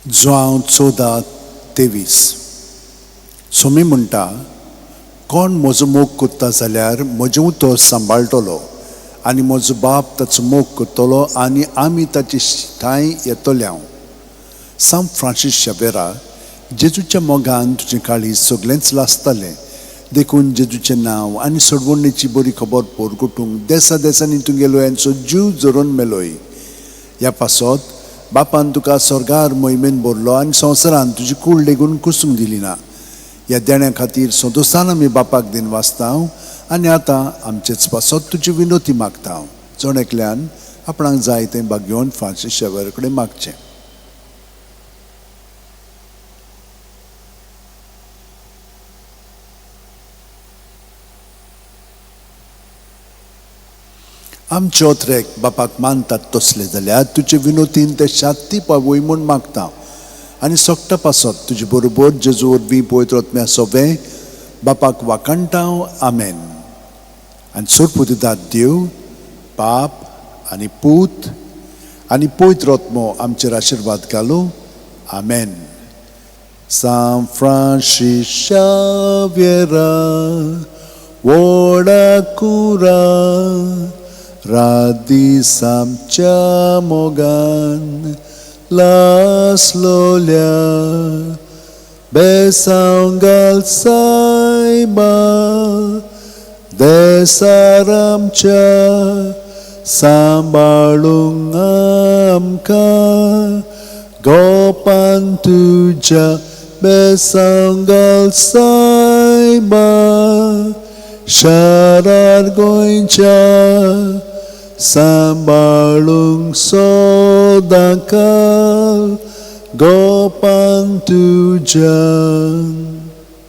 जुआंव 14:23. सोमी म्हणटा, कोण म्हजो मोग करता जाल्यार म्हजें उतर सांबाळटलो आनी म्हजो बाप ताचो मोग करतलो आनी आमी ताचे ठांय येतले. हांव सांत फ्रांसीस शावेरा, जेजूच्या मोगान तुजें काळीज सगळेंच लासतालें, देखून जेजूचें नांव आनी सोडवणेची बरी खबर पोरगुटूंक देसा देसांनी तूं गेलो यांचो जीव झरोवन मेलोय. ह्या पासत बापान तुका स्वर्गार मोहिमेन भरलो आनी संवसारान तुजी कूड लेगून कुसूंक दिली ना. ह्या देण्या खातीर संतोशान आमी बापाक दिन वाचता आनी आतां आमचेच पासत तुजी विनोती मागता. जण एकल्यान आपणाक जाय तें भाग्योवन फ्रांसीस शेवर कडेन मागचें. आमचे ओत्रेक बापाक मानतात तसले जाल्यार तुजे विनोतीन ते शांती पावय म्हूण मागता आनी सोकटा पासत तुजे बरोबर जेजू वरवीं पवित्र आत्म्या सोबें बापाक वाखाणटा. आमेन. आनी सोरपुतिदाद देव बाप आनी पूत आनी पवित्र आत्मो आमचेर आशिर्वाद घालूं. आमेन. सांत फ्रांसीस शाव्येरा व्हडा कुरा रात दीस आमच्या मोगान लासलोल्या बेसांव घाल सायबा देसार आमच्या सांबाळूंक आमकां गोपान तुज्या बेसांव घाल सायबा शारार गोंयच्या सांबाळूंक सदांकाळ गोपान तुज्या.